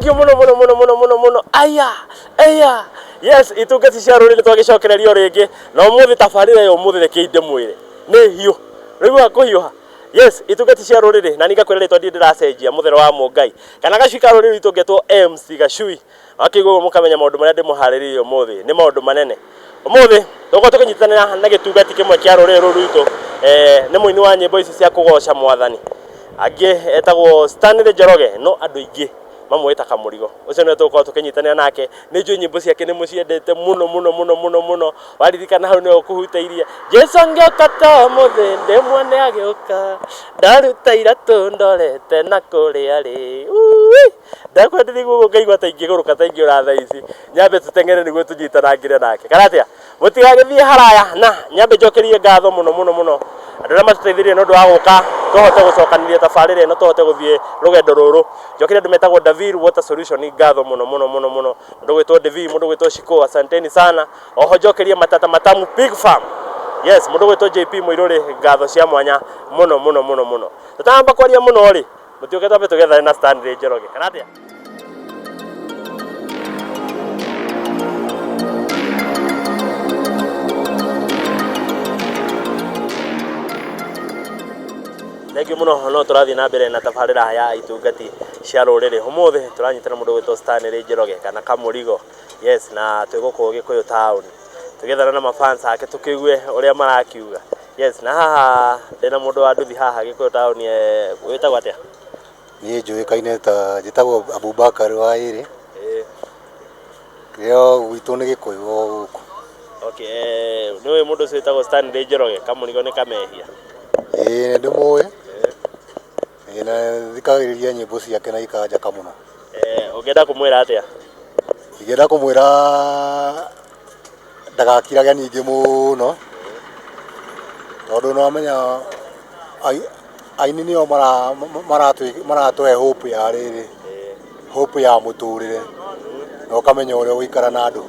Thengiũ mũno mũno mũno mũno mũno mũno. Aya, aya. Yes, itungati cia rũrĩrĩ twagĩcokereria o rĩngĩ na ũmũthĩ tabarĩra ya ũmũthĩ rekei ndĩmwĩre nĩ hiũ. Ũraigua kũhiũha? Yes, itungati cia rũrĩrĩ na ningakwĩra rĩtwa ndirĩ ndĩracenjia mũthero wa mũngai kana gacui ka rũrĩrĩ rwitũ ngetwo MC Gacui. Wakĩigua ũguo mũkamenya maũndũ marĩa ndĩmũharĩrĩirie ũmũthĩ nĩ maũndũ manene. Ũmũthĩ tũgũkorwo tũkĩnyitanĩra na gĩtungati kĩmwe kĩa rũrĩrĩ rũrũ rwitũ, eh, nĩ mũini wa nyĩmbo ici cia kũgoca mwathani. Angĩ etagwo Stanley Njoroge, no andũ aingĩ mamũĩ ta Kamũrigo. Ũcio nĩwe tũgũkorwo tũkĩnyitanĩra nake. Nĩ njũĩ nyĩmbo ciake nĩ mũciendete mũno mũno mũno mũno mũno. Waririkana hau nĩwe ũkũhutĩirie. Jesu angĩũka ta ũmũthĩ ndĩmuone agĩũka, ndaruta iratũ ndorete na kũrĩa rĩ. Ui! Ndakwendire guo ngaigua ta ingĩgũrũka ta ingĩũra thaa ici nyambe tũteng'ere nĩguo tũnyitanangĩre nake kana atĩa mũtigagĩthiĩ haraya na nyambe njokerie ngatho mũno mũno mũno andũ arĩa matũteithirie nĩ ũndũ wa gũka tũhote gũcokanĩria tabarĩra ĩno tũhote gũthiĩ rũgendo rũrũ njokerie andũ metagwo Davir Water Solution ngatho mũno mũno mũno mũno mũndũ gwĩtwo Devi mũndũ gwĩtwo Shiko asanteni sana oho njokerie Matata Matamu Pig Farm yes mũndũ gwĩtwo JP Mũirũrĩ ngatho cia mwanya mũno mũno mũno mũno tũtanamba kwaria mũno rĩ Mũtiũke twambe tũgethane na Stanley Njoroge. Kana atĩa? Thengiũ mũno no tũrathiĩ na mbere na tabarĩra ya itungati cia rũrĩrĩ. Ũmũthĩ tũranyitana mũndũ ũgwĩtwo Stanley Njoroge kana Kamũrigo. Yes, na twĩ gũkũ Gĩkũyũ town. Tũgĩethana na mafans ake tũkĩigue ũrĩa marakiuga. Yes, na haha ndĩna mũndũ wa nduthi haha Gĩkũyũ taũni eh, wĩtagwo atĩa? Niĩ njũĩkaine ta njĩtagwo Abubakar wa ĩrĩ, Eh, kĩrĩa gwitũ nĩ Gĩkũyũ o gũkũ. okay, eh, nĩ ũĩ mũndũ ũcio wĩtagwo Stanley Njoroge kamũrigo nĩ kamehia. Ĩĩ nĩ ndĩmũĩ, ĩĩ na thikagĩrĩria nyĩmbo ciake na ikanjaka mũno. Eh, ũngĩenda kũmwĩra atĩa? Ingĩenda kũmwĩra ndagakirage ningĩ mũno, tondũ nĩ wamenya aini nĩo maratũhe hope ya rĩrĩ, hope ya mũtũrĩre, na ũkamenya ũrĩa ũgũikara na andũ.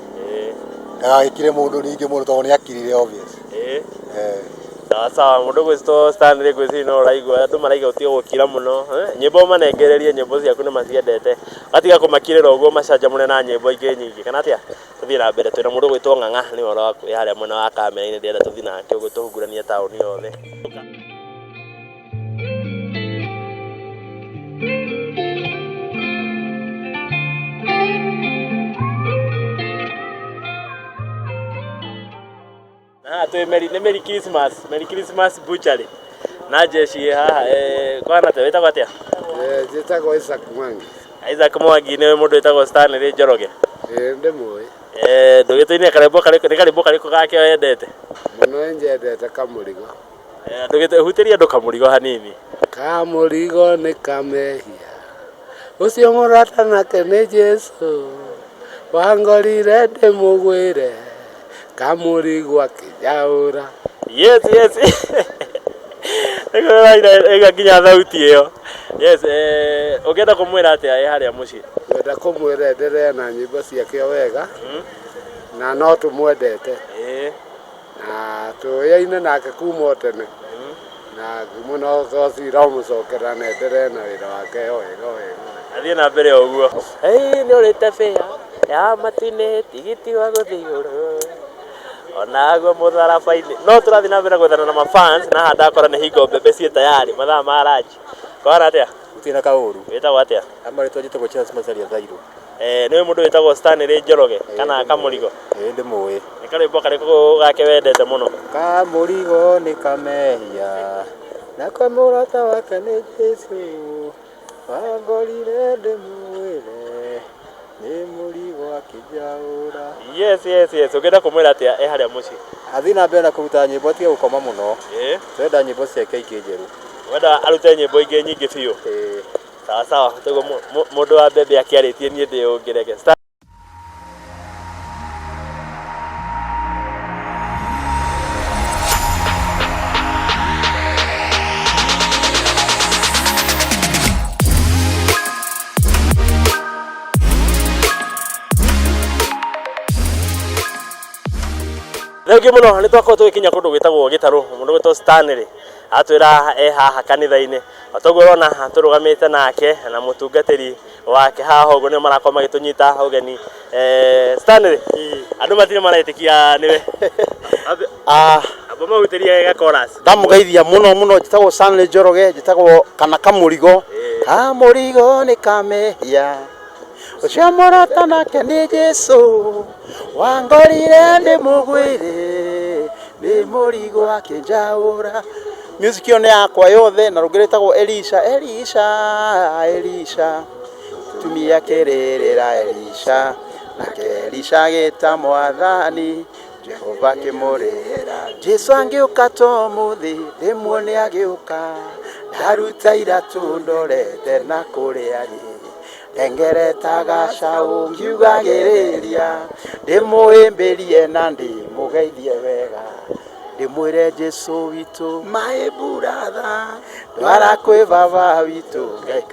Ndagagĩkire mũndũ ningĩ mũno tondũ nĩ akirire obvious. Sawa sawa, mũndũ ũgwĩtwo Stanley ngwĩciria no ũraigua andũ maraiga ũtige gũkira mũno. Nyĩmbo manengererie nyĩmbo ciaku nĩ maciendete. Gatiga kũmakirĩra ũguo macanjamũre na nyĩmbo ingĩ nyingĩ kana atĩa? Tũthiĩ na mbere twĩna mũndũ ũgwĩtwo Ng'ang'a nĩwe wĩ harĩa mwena wa kamera-inĩ ndĩrenda tũthiĩ nake ũguo tũhunguranie taũni yothe. Na haha twĩ Merry, nĩ Merry Christmas, Merry Christmas Butchery. Na jeshi ĩ haha eh, kwana atĩa wĩtagwo atĩa? Eh, njĩtagwo Isaac Mwangi. Isaac Mwangi nĩwe mũndũ wĩtagwo Stanley Njoroge. Ĩĩ ndĩmũĩ. Eh, ndũgĩtũinĩre karwĩmbo karĩkũ, nĩ karwĩmbo karĩkũ gake wendete? Mũno njendete kamũrigo. Eh, ndũgĩtũhutĩrie andũ kamũrigo hanini. Kamũrigo nĩ kamehia. Ũcio mũrata nake nĩ Jesu. Wangorire ndĩmũgwĩre. Kamũrigo akĩnjaũra. Yes, yes. Nĩguo nginya thauti ĩyo. Yes, eh, ũngĩenda kũmwĩra atĩa ĩ harĩa mũciĩ? Ngwenda kũmwĩra endelee na nyĩmbo ciake o wega na no tũmwendete na tũyaine nake kuma o tene na mũno goci iramũcokera na endelee na wĩra wake o wega o wega. Athiĩ na mbere o ũguo. Ĩĩ nĩ ũrĩte bĩa ya matu-inĩ tigiti wa gũthiĩ igũrũ onaguo mũtharaba-inĩ. No tũrathiĩ na mbere gwethana na mafans na haha ndakora nĩ hingo mbembe ciĩ tayari mathaa ma ranji. Kwana atĩa? Gũtirĩ na kaũru. Wĩtagwo atĩa? Marĩtwa njĩtagwo Charles Macharia Thairũ. Eh, nĩ ũĩ mũndũ wĩtagwo Stanley Njoroge kana Kamũrigo? Ĩĩ ndĩmũĩ. Nĩ karwĩmbo karĩkũ gake wendete mũno? Kamũrigo nĩ kamehia na kamũrata wake nĩ Jesu wangorire ndĩmwĩre nĩ mũrigo akĩnjaũra. Yes, yes, yes. Ũngĩenda kũmwĩra atĩa e harĩa mũciĩ? Athiĩ na mbere na kũruta nyĩmbo atige gũkoma mũno. Ĩĩ. Tũrenda nyĩmbo ciake ingĩ njerũ. Wenda arute nyĩmbo ingĩ nyingĩ biũ? Ĩĩ. Sawa sawa, toguo mũndũ wa mbembe akĩarĩtie niĩ ndĩ ũngĩreke. Thengiũ mũno nĩ twakorwo tũgĩkinya kũndũ gwĩtagwo gĩtarũ mũndũ gwĩtwo Stanley. Atwĩra e haha kanitha-inĩ. O toguo ũrona tũrũgamĩte nake na mũtungatĩri wake haha ũguo nĩo marakorwo magĩtũnyita ũgeni. Stanley, andũ matirĩ maretĩkia nĩwe. Ah, Amba mahutĩrie ga chorus. Ndamũgeithia mũno mũno, njĩtagwo Stanley Njoroge, njĩtagwo kana Kamũrigo. Kamũrigo nĩ kamehia, ũcio mũrata nake nĩ Jesu, wangorire ndĩmũgwĩre, nĩ mũrigo akĩnjaũra. Music ĩyo nĩ yakwa yothe, na rũngĩ rwĩtagwo Elisha, Elisha, Elisha, tumia kĩrĩrĩra Elisha, nake Elisha agĩta mwathani, Jehova akĩmũrĩra. Jesu angĩũka to mũthĩ, rĩmwe nĩ agĩũka, ndaruta iratũ ndorete na kũrĩa rĩ, ndengereta gacaũ ngiugagĩrĩria, ndĩmũhĩmbĩrie na ndĩmũgeithie wega, ndĩmwĩre Jesu witũ my brother, ndwara kwĩ baba witũ Ngai.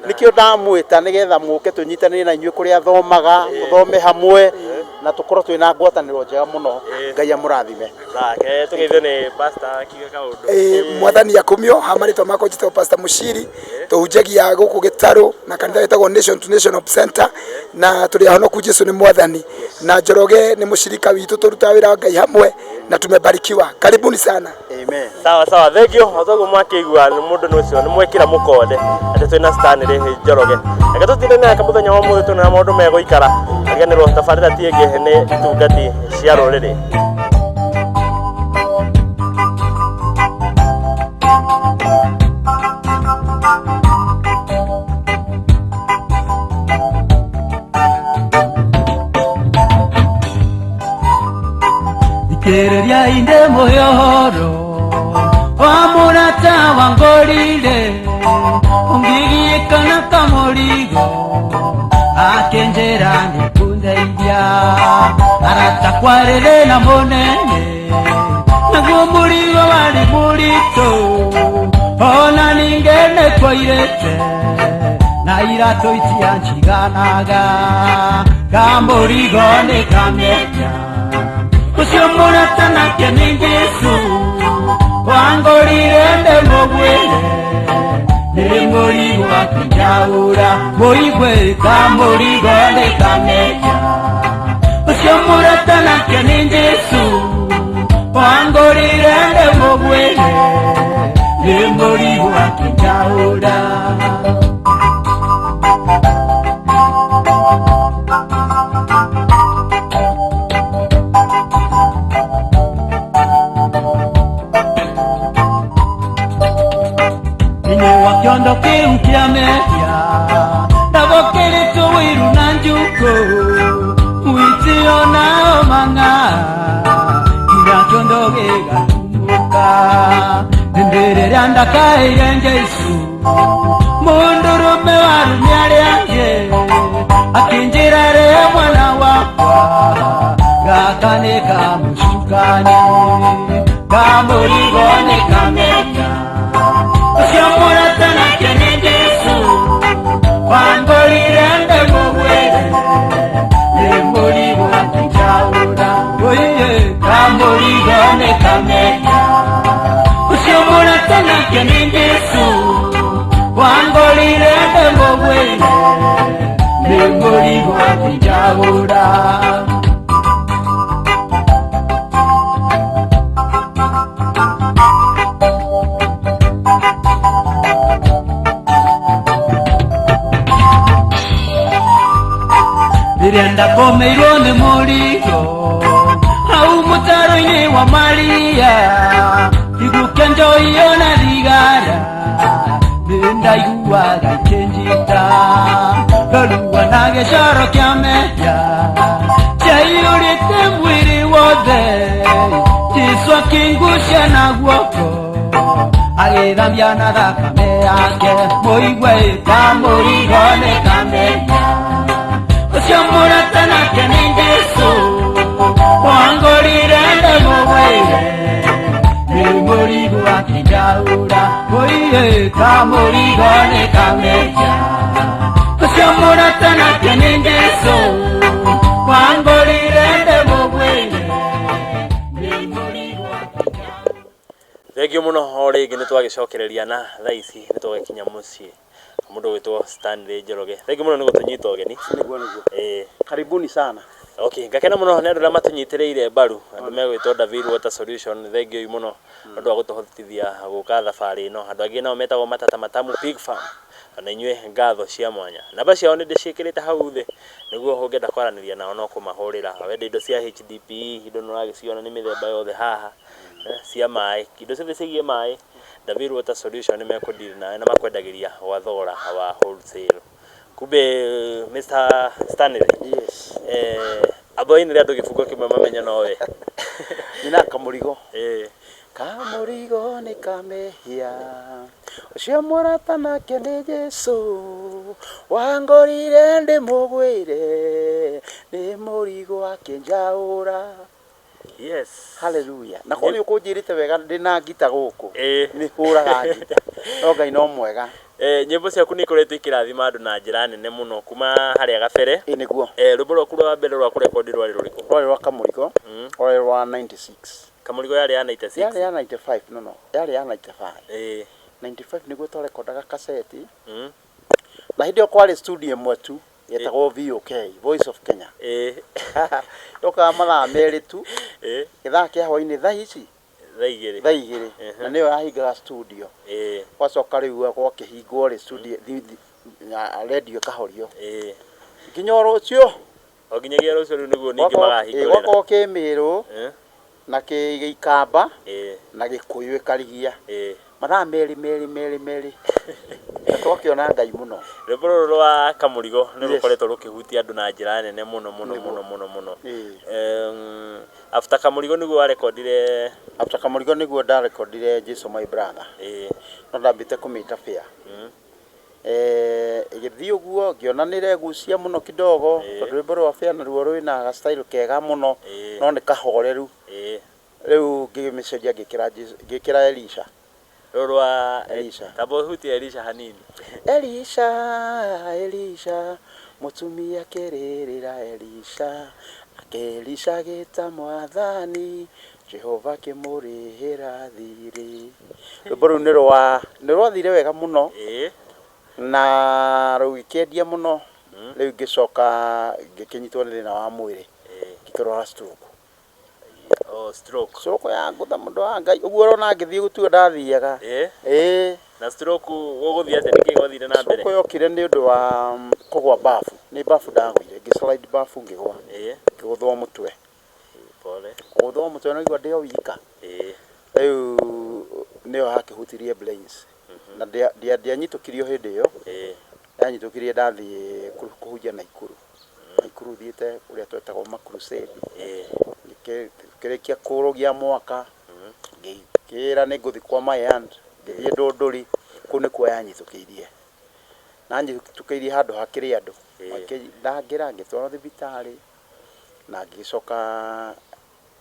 Nĩkĩo ndamwĩta nĩgetha mũke tũnyitanĩre na inyuĩ kũrĩa thomaga, tũthome hamwe na tũkorwo twĩna ngwatanĩro njega mũno. Ngai amũrathime. Nake tũgeithio nĩ pastor akiuga kaũndũ. Mwathani akumio. Ha marĩtwa makwa njĩtagwo Pastor Mushiri, tũhunjagia gũkũ Gĩtarũ na kanitha wĩtagwo Nation to Nation Hope Center, na tũrĩ ahonoku, Jesu nĩ mwathani, na Njoroge nĩ mũshirika witũ, tũrutaga wĩra wa Ngai hamwe na tumebarikiwa. Karibuni sana. Amen. Sawa sawa, thank you. O toguo mwakĩigua nĩ mũndũ nĩ ũcio nĩ mwekĩra mũkonde atĩ twĩna Stanley Njoroge. Reke tũtinde nake mũthenya wa ũmũthĩ tuone ũrĩa maũndũ megũikara. Ariganĩrwo tabarĩra ti ĩngĩ nĩ itungati cia rũrĩrĩ. Thikĩrĩria inde mũyoro wa mũrata wangorire, ũngĩgiĩka na kamũrigo, akĩnjĩra nĩ kũndeithia. Arata kwarĩrĩ na mũnene, naguo mũrigo warĩ mũritũ, ona ningĩ nĩ kwairĩte na iratũ itianjiganaga. Kamũrigo nĩ kamehia, ũcio mũrata nake nĩ Jesu, wangorire ndĩmũgwĩre, nĩ mũrigo akĩnjaũra. Mũigue, kamũrigo nĩ kamehia, ũcio mũrata nake nĩ Jesu, wangorire ndĩmũgwĩre, nĩ mũrigo akĩnjaũra. Thĩinĩ wa kĩondo kĩu kĩa mehia ndagũkĩrĩtwo wĩiru na njukũ, mwĩtĩo nao mang'a nginya kĩondo gĩgatumũka. Hĩndĩ rĩrĩa ndakaĩire Jesũ, mũndũrũme warũme arĩa angĩ akĩnjĩra, "Rĩ mwana wakwa, gaka nĩ kamũcukani, kamũrigo nĩ kamehia, ũcio mũrata nake nĩ Jesũ, wangorire ndĩmũgwĩre, nĩ mũrigo akĩnjaũra." Oiye, kamũrigo nĩ kamehia, ũcio mũrata nake nĩ Jesũ, wangorire ndĩmũgwĩre, nĩ mũrigo akĩnjaũra. Rĩrĩa ndakomeirwo nĩ mũrigo hau mũtaro-inĩ wa Maria, igukia njoiyo na thigara, nĩ ndaiguaga ikĩnjita rorua na gĩcoro kĩa mehia kĩaiyũrĩte mwĩrĩ wothe. Jesũ akĩngucia na guoko, agĩthambia na thakame yake. Mũigue, kamũrigo nĩ kamehia, ũcio mũrata nake nĩ Jesũ, wangorire ndĩmũgwĩre, nĩ mũrigo akĩnjaũra. Oiye, kamũrigo nĩ kamehia, ũcio mũrata nake nĩ Jesũ, wangorire ndĩmũgwĩre, nĩ mũrigo akĩnjaũra. Thank Thengiũ mũno o rĩngĩ nĩ twagĩcokereria na thaa ici nĩ twagĩkinya mũciĩ mũndũ ũgwĩtwo Stanley Njoroge. Thengiũ mũno nĩ gũtũnyita ũgeni. Nĩguo nĩguo. Ĩĩ. Karibuni sana. Okay, ngakena mũno nĩ andũ arĩa matũnyitĩrĩire mbaru, andũ megwĩtwo David Water Solution, thengiũi mũno nĩ ũndũ wa gũtũhotithia gũka thabarĩ ĩno. Andũ angĩ nao metagwo Matata Matamu Pig Farm, ona inyuĩ ngatho cia mwanya. Namba ciao nĩ ndĩciĩkĩrĩte hau thĩ, nĩguo ũngĩenda kwaranĩria nao no kũmahũrĩra. Wenda indo cia HDPE, indo nĩ ũragĩciona nĩ mĩthemba yothe haha, cia maĩ, indo ciothe ciĩgiĩ maĩ, David Water Solution nĩ mekũ deal nawe na makwendagĩria gwa thogora wa wholesale. Kumbe Mr. Stanley. Yes. Amba ũinĩre andũ gĩbungo kĩmwe mamenye nowe. Nyina kamũrigo. Ĩĩ. Kamũrigo nĩ kamehia ũcio mũrata nake nĩ Jesu wangorire ndĩmũgwĩre nĩ mũrigo akĩnjaũra. Yes. Haleluya. Na korwo nĩ ũkũnjĩrĩte wega ndĩna ngita gũkũ. Ĩĩ. Nĩ hũraga ngita. No Ngai no mwega. Nyĩmbo ciaku nĩ ikoretwo ikĩrathima andũ na njĩra nene mũno kuma harĩa gabere. Ĩ nĩguo. Rwĩmbo rwaku rwa mbere rwa kũrekondi rwarĩ rũrĩkũ? Rwarĩ rwa kamũrigo. Rwarĩ rwa 96. Kamũrigo yarĩ ya 96. Yarĩ ya 95 no. Yarĩ ya 95. Ĩĩ. 95 nĩguo twarekondaga kaseti. Na hĩndĩ ĩyo kwarĩ studio ĩmwe tu yetagwo VOK, Voice of Kenya. Ĩĩ. Yokaga mathaa merĩ tu. Ĩĩ. Gĩthaa kĩa hwainĩ thaa ici Thaa igĩrĩ. Thaa igĩrĩ. Na nĩyo yahingaga studio. Ĩĩ. Gwacoka rĩu gwakĩhingwo rĩ studio radio ĩkahorio. Ĩĩ. Nginya o rũciũ. O nginyagia rũciũ rĩu nĩguo ningĩ magahingũrĩra. Gwakorwo kĩ Mĩrũ na kĩ Gĩikamba Ĩĩ. na Gĩkũyũ ĩkarigia. Ĩĩ. Mathaa merĩ merĩ merĩ merĩ. Na twakĩona Ngai mũno. Rwĩmbo rũrũ rwa Kamũrigo nĩ Yes. rũkoretwo rũkĩhutia andũ na njĩra nene mũno mũno mũno mũno mũno. Ĩĩ. After Kamũrigo nĩguo warekondire. After Kamũrigo nĩguo ndarekondire Jesu my brother. Ĩĩ. No ndambĩte kũmĩta fair. Ĩgĩthiĩ ũguo ngĩona nĩ ĩregucia mũno kidogo tondũ rwĩmbo rwa fair naruo rwĩna ga style kega mũno no nĩ kahoreru. Ĩĩ. Rĩu ngĩmĩcenjia ngĩkĩra ngĩkĩra Elisha. Rũrũ rwa Elisha. Tamba ũhutie Elisha hanini. Elisha, Elisha, mũtumia akĩrĩrĩra Elisha, nake Elisha agĩta mwathani, Jehova akĩmũrĩhĩra thirĩ. Rwĩmbo rũu nĩ rwa nĩ rwathire wega mũno. Ĩĩ. Na rũgĩkĩendia mũno. Rĩu ngĩcoka ngĩkĩnyitwo nĩ thĩna wa mwĩrĩ. Ngĩkĩrwara stroke. Oh, stroke. Stroke ya ngũtha mũndũ wa Ngai. Ũguo ũrona ngĩthiĩ gũtua ndathiaga. Ĩĩ. Ĩĩ. Na stroke ũgũthiĩ atĩa nĩkĩ gwathire na mbere? Stroke yokire nĩ ũndũ wa kũgwa bafu. Nĩ bafu ndagũire. Ngĩ slide bafu ngĩgwa. Ĩĩ. Ngĩgũthwo mũtwe. Pole. Kũgũthwo mũtwe no igua ndĩ o wika. Ĩĩ. Rĩu nĩyo yakĩhutirie brains. Na ndianyitũkirio hĩndĩ ĩyo. Ĩĩ. Yanyitũkirie ndathiĩ kũhunjia Naikuru. Naikuru thiĩte kũrĩa twetagwo ma crusade. Ĩĩ. Ngĩkĩrĩkia kũrũgia mwaka. Ngĩkĩra nĩ ngũthiĩ kwa my aunt. Ngĩthiĩ Ndũndũri. Kũu nĩkuo yanyitũkĩirie. Na nyitũkĩirie handũ hakĩrĩ andũ. Makĩndangĩra ngĩtwarwo thibitarĩ na ngĩgĩcoka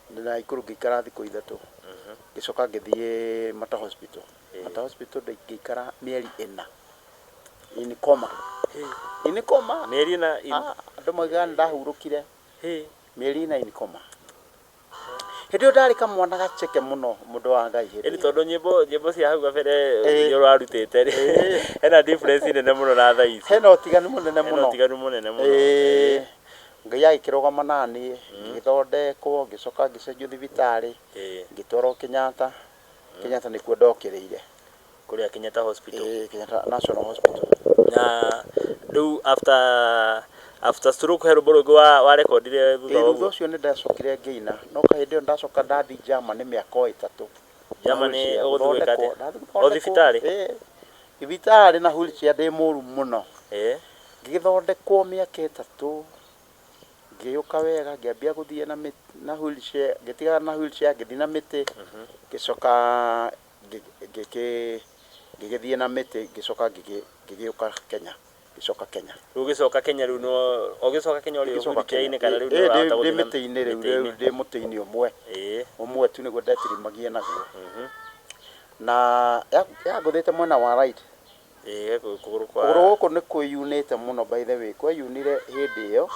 Naikuru ngĩikara thikũ ithatũ. Ngĩcoka ngĩthiĩ Mata Hospital. Mata Hospital ngĩikara mĩeri ĩna. In coma. In coma. Mĩeri ĩna Andũ moigaga nĩ ndahurũkire. Mĩeri ĩna in coma. Hĩndĩ ĩyo ndarĩ kamwana gaceke mũno mũndũ wa Ngai hĩndĩ Ĩni tondũ nyĩmbo cia hau gabere Ĩĩ. iria ũrarutĩte rĩ hena difference nene mũno na thaa ici. Hena ũtiganu mũnene Hena mũno. ũtiganu mũnene mũno. Ĩĩ. Ngai agĩkĩrũgama naniĩ ngĩgĩthondekwo ngĩcoka ngĩcenjio thibitarĩ Ĩĩ. ngĩtwarwo Kenyatta. Kenyatta nĩkuo ndokĩrĩire. Kũrĩa Kenyatta Hospital. Ĩĩ, Kenyatta National Hospital. Na rĩu after stroke he rwĩmbo rũngĩ warekondire thutha Ĩĩ, wa thutha ũguo? ũcio nĩ ndacokire ngĩina no kahĩndĩ ĩyo ndacoka ndathiĩ Germany mĩaka o ĩtatũ. Germany Wheelchair, ũgũthiĩ gwĩka gũthondekwo, atĩa? ndathiĩ O gũthondekwo. thibitarĩ? Ĩĩ. Thibitarĩ na wheelchair ndĩ mũru mũno. Ĩĩ. Ngĩgĩthondekwo mĩaka ĩtatũ ngĩũka wega ngĩambia gũthiĩ na wheelchair ngĩtigana na wheelchair ngĩthiĩ na mĩtĩ ngĩcoka ngĩgĩthiĩ na mĩtĩ ngĩcoka ngĩgĩũka Kenya ngĩcoka Kenya. Rĩu ũgĩcoka Kenya rĩu no ũgĩcoka Kenya ũrĩ Ngĩcoka wheelchair-inĩ Kenya. kana rĩu Ĩĩ, nĩ ũrahota ndĩ gũthiĩ na mĩtĩ-inĩ rĩu mĩtĩ-inĩ? rĩu ndĩ mũtĩ-inĩ ũmwe. Ĩĩ. Ũmwe tu nĩguo ndetirimagia naguo. Na yangũthĩte mwena wa right. Ĩĩ, kũgũrũ kwa Kũgũrũ gũkũ nĩ kwĩyunĩte mũno by the way, kweyunire hĩndĩ ĩyo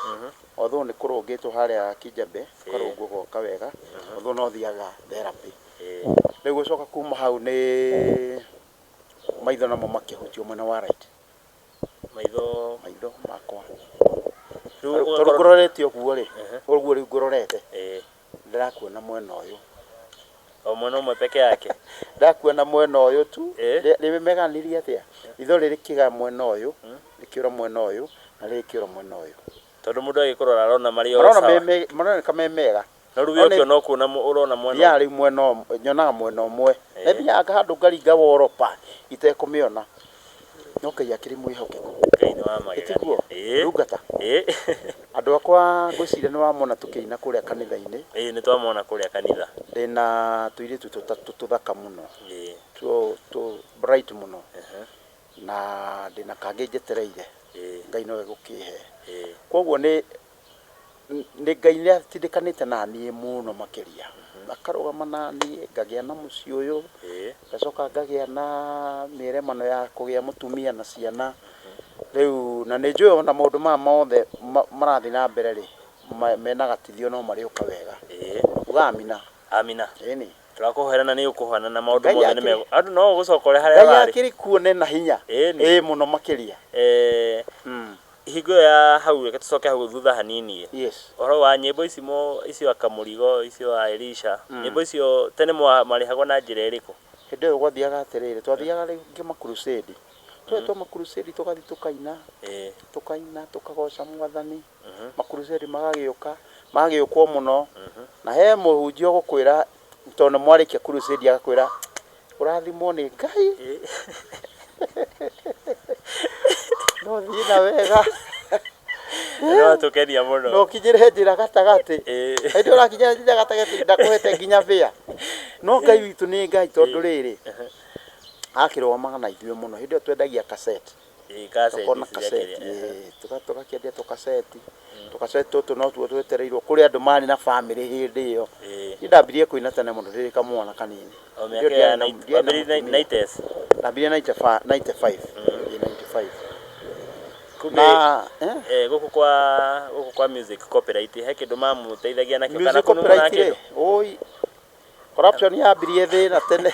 although nĩ kũrũngĩtwo harĩa Kijabe, kũrũngwo goka wega, although no thiaga therapy. Rĩu gũcoka kuma hau nĩ maitho namo makĩhutio mwena wa right. Maitho. Maitho makwa. Rĩu Tondũ ũgakorwo- ngũrorete ũguo rĩ, ũguo rĩu ngũrorete, Ĩĩ. ndĩrakuona mwena ũyũ. O mwena ũmwe peke yake. Ndakuona mwena ũyũ tu. Ĩĩ. Rĩmeganirie atĩa? Itho rĩrĩ rĩkĩga mwena ũyũ, rĩkĩũra mwena ũyũ, na rĩkĩũra mwena ũyũ. Tondũ mũndũ agĩkũrora arona marĩ o Marona sawa. maroneka me mega. No rĩu No we nĩ- ũkĩona ũkuona ũrona mwena. Thiaga rĩu mwena ũmwe, nyonaga mwena ũmwe. Ĩĩ. Na thiaga handũ ngaringa woropa itekũmĩona. No Ngai akĩrĩ mwĩhokeku. Ngai nĩ wa magegania. Ĩtiguo? Ĩĩ. Ndungata. Ĩĩ. Andũ akwa ngwĩciria nĩ wamona tũkĩina kũrĩa kanitha-inĩ. Ĩĩ nĩ twamona kũrĩa kanitha. Ndĩna tũirĩtu tũtatũ tũthaka mũno. Ĩĩ. Tũ bright mũno. Na ndĩna kangĩ njetereire. Ĩĩ. Ngai nowe gũkĩhe. Ĩĩ. Koguo nĩ Ngai nĩ atindĩkanĩte na niĩ mũno makĩria. Akarũgama na niĩ ngagĩa na mũciĩ ũyũ, ngacoka ngagĩa na mĩeremano ya kũgĩa mũtumia na ciana. Rĩu na nĩ njũĩ ona maũndũ maya mothe marathiĩ na mbere rĩ, mena gatithio no marĩũka wega. Uga amina. Amina. Ĩni. Tũrakũhoera na nĩ ũkũhona na maũndũ Ngai mothe nĩ akĩrĩ- mega. Andũ no ũgũcoka ũrĩa harĩa Ngai warĩ. akĩrĩ kuo na hinya. Ĩni. Ĩĩ mũno makĩria. Hingo ĩyo ya hau reke tũcoke hau thutha hanini. Yes. Ũhoro wa nyĩmbo ici mo icio akamũrigo icio a Elisha. Nyĩmbo icio tene marĩhagwo na njĩra ĩrĩkũ? Hĩndĩ ĩyo gwathiaga atĩrĩrĩ, twathiaga rĩngĩ makurusĩndi. Twetwo makurusĩndi tũgathiĩ tũkaina, tũkaina tũkagoca mwathani. Makurusĩndi magagĩũka, magagĩũkwo mũno. Na he mũhunjia ũgũkwĩra tondũ mwarĩkia kurusĩndi agakwĩra ũrathimwo nĩ Ngai. No thiĩ na wega. No tũkenia mũno. No ũkinyĩre njĩra gatagatĩ. Hĩndĩ ũrakinyĩra njĩra gatagatĩ ndakũhete nginya bĩa. No Ngai witũ nĩ Ngai tondũ rĩrĩ akĩrũgamaga na ithuĩ mũno. Hĩndĩ ĩyo twendagia cassette. Tũkona cassette, tũgakĩendia tũkaseti. Tũkaseti tũtũ no tuo twetereirwo kũrĩ andũ marĩ na famĩlĩ hĩndĩ ĩyo. Niĩ ndambirie kũina tene mũno ndĩ kamwana kanini. O mĩaka ya 90s. Ndambirie 95. 95. Kumbe Na gũkũ kwa gũkũ kwa music copyright he kĩndũ mamũteithagia nakĩo kana music kũnunũra copyright rĩ, kĩndũ? oi corruption yambirie thĩna tene.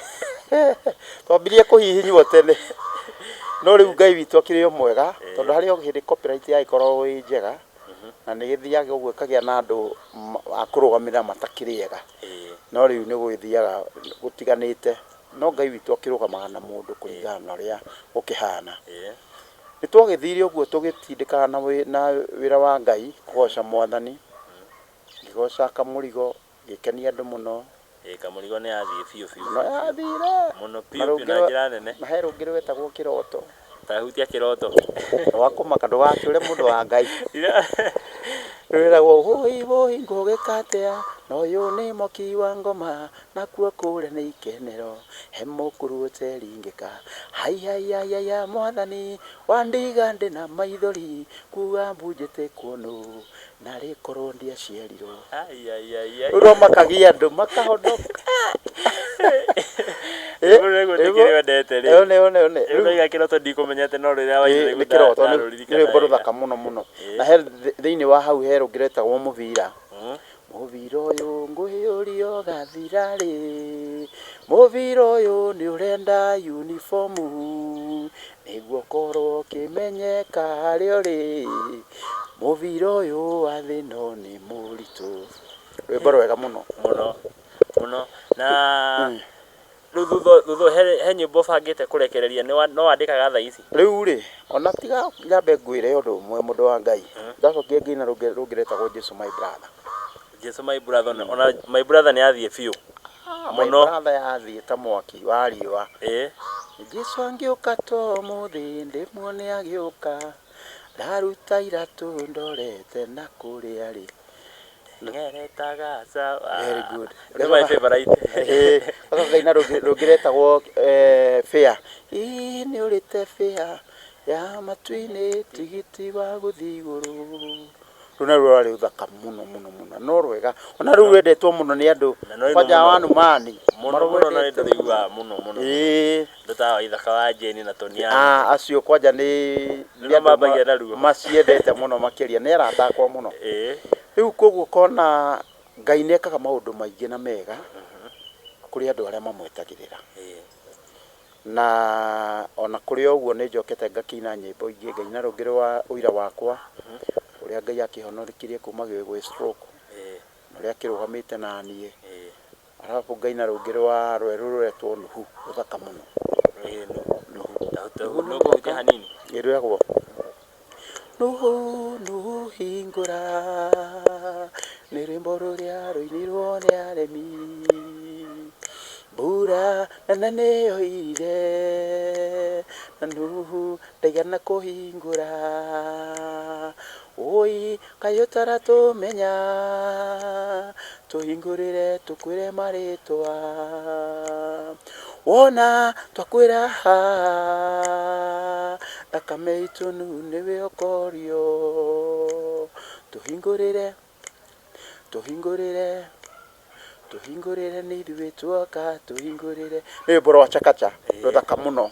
Twambirie kũhihinywo tene. No rĩu Ngai witũ akĩrĩ o mwega tondũ harĩ o hĩndĩ copyright yagĩkoragwo ĩ njega na nĩ gĩthiaga ũguo ĩkagĩa na andũ a kũrũgamĩrĩra matakĩrĩ ega. No rĩu nĩ gũgĩthiaga gũtiganĩte. No Ngai witũ akĩrũgamaga na mũndũ kũringana na ũrĩa gũkĩhana. Nĩ twagĩthire ũguo tũgĩtindĩkaga na wĩra wa Ngai kũgoca mwathani. Ngĩgoca kamũrigo gĩkenia andũ mũno. Kamũrigo nĩ yathiĩ biũ biũ. No yathire. Mũno biũ biũ na njĩra nene. Na he rũngĩ rwetagwo kĩroto. Tahutia kĩroto. Wakũmaka ndũgakĩũre mũndũ wa Ngai. Rwĩragwo wũi wũi ngũgĩka atĩa na ũyũ nĩ mwaki wa ngoma nakuo kũrĩa nĩ ikenero he mũkuru ũteringĩka hai hai hai hai mwathani wandiga ndĩ na maithori kuga mbunjĩte kuonũ narĩ korwo ndiaciarirwo. Rĩu no makagia andũ makahonoka. Rĩu kĩroto ndikũmenyete no rĩrĩa waigua nĩ kĩroto nĩ rwĩmbo rũthaka mũno mũno. Na he thĩinĩ wa hau he rũngĩ rwetagwo mũbira. Mũbira ũyũ ngũhĩũria ũgathira rĩ, mũbira ũyũ nĩ ũrenda uniformu nĩguo ũkorwo ũkĩmenyeka harĩa ũrĩ, mũbira ũyũ wa thĩ no nĩ mũritũ. Rwĩmbo rwega mũno. Mũno mũno. Na rĩu thutha he nyĩmbo ũbangĩte kũrekereria no wandĩkaga thaa ici? Rĩu rĩ ona tiga nyambe ngwĩre ũndũ ũmwe mũndũ wa Ngai. Ndacokire ngĩina rũngĩ rwetagwo Jesu my brother. Jesu my brother ona my brother nĩ athiĩ biũ. My brother yathiĩ ta mwaki wa riũa. Jesu angĩũka to ũmũthĩ ndĩmuone agĩũka ndaruta iratũ ndorete na kũrĩa rĩ. Ngeretaga sawa. Very good. Nĩ my favorite. Gacoka ngaina rũngĩ rwetagwo fare. Ĩ nĩ ũrĩte fare ya matu-inĩ tigiti wa gũthiĩ igũrũ. Rũu naruo rwarĩ ũthaka mũno mũno mũno no rwega ona rũu rwendetwo mũno nĩ andũ kwanja wa Numani mũno mũno na nĩ ndũrĩiguaga mũno mũno. Andũ ta Waithaka wa Jane na Tony Acio kwanja nĩ andũ maciendete mũno makĩria nĩ arata akwa mũno. Rĩu koguo kona Ngai nĩ ekaga maũndũ maingĩ na mega. Kũrĩ andũ arĩa mamwetagĩrĩra. Na ona kũrĩ o ũguo nĩ njokete ngakĩina nyĩmbo ingĩ, ngaina rũngĩ rwa ũira wakwa, ũrĩa Ngai akĩhonokirie kuma gwĩ stroke, na ũrĩa akĩrũgamĩte na niĩ. Arabu ngaina rũngĩ rwa rwerũ rũretwo Nuhu, rũthaka mũno. Nuhu. Nuhu nĩ hanini. Ĩrwĩragwo Nuhu, Nuhu hingũra, nĩ rwĩmbo rũrĩa rũinirwo nĩ aremi. Mbura nene nĩyoirire, na Nuhu ndaigana kũhingũra. Wũi kaĩ ũtaratũmenya, tũhingũrĩre tũkwĩre marĩtwa. Wona twakwĩra thakame itũ Nuhu nĩwe ũkorio. Tũhingũrĩre, tũhingũrĩre, tũhingũrĩre nĩ ithuĩ tuoka, tũhingũrĩre. Nĩ rwĩmbo rwa Chakacha, rũthaka mũno.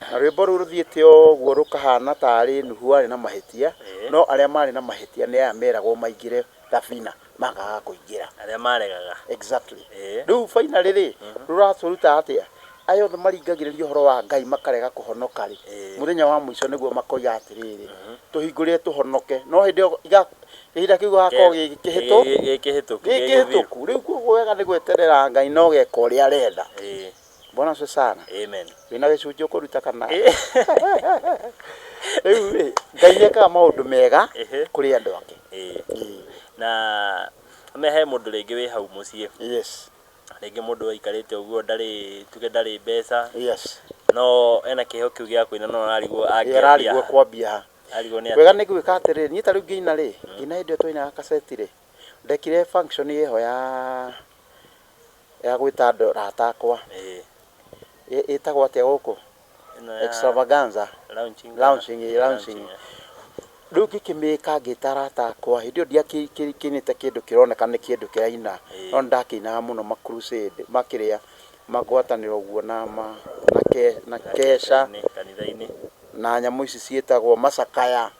Na rwĩmbo rũu rũthiĩte ũguo rũkahana tarĩ Nuhu arĩ na mahĩtia, no arĩa marĩ na mahĩtia nĩ aya meragwo maingĩre thabina, makaga kũingĩra. Arĩa maregaga. Exactly. Rĩu finally rĩ, rũratũruta atĩa? Aya othe maringagĩrĩria ũhoro wa Ngai makarega kũhonoka rĩ, mũthenya wa mũico nĩguo makoiga atĩrĩrĩ, tũhingũrĩre tũhonoke. No hĩndĩ ĩyo kĩhinda kĩu gĩgakorwo gĩkĩhĩtũ Gĩkĩhĩtũku. Gĩkĩhĩtũku. Rĩu koguo wega nĩ gweterera Ngai na ũgeka ũrĩa arenda. Bwana asifiwe sana. Amen. Wĩna gĩcunjĩ ũkũruta kana? Rĩu rĩ, Ngai nĩ ekaga maũndũ mega kũrĩ andũ ake. Na me he mũndũ rĩngĩ wĩ hau mũciĩ. Yes. Rĩngĩ mũndũ aikarĩte ũguo ndarĩ, tuge ndarĩ mbeca. Yes. No ena kĩheo kĩu gĩa kũina no ararigwo angĩambia. Ararigwo kwambia ha. Arigwo nĩ atĩa. Wega nĩ gwĩka atĩrĩrĩ, niĩ ta rĩu ngĩina rĩ, ngĩina hĩndĩ ĩyo twainaga kaseti rĩ, ndekire function ĩho ya ya gwĩta andũ arata akwa. Ĩtagwo atĩa gũkũ? Extravaganza. Launching. Launching, launching. Rĩu ngĩkĩmĩka ngĩta arata akwa, hĩndĩ ĩyo ndiakĩinĩte kĩndũ kĩroneka nĩ kĩndũ kĩraina, no nĩ ndakĩinaga mũno ma crusade, makĩrĩa ma ngwatanĩro ũguo na ma na ke na kesha Kanitha-inĩ. Na nyamũ ici ciĩtagwo macakaya.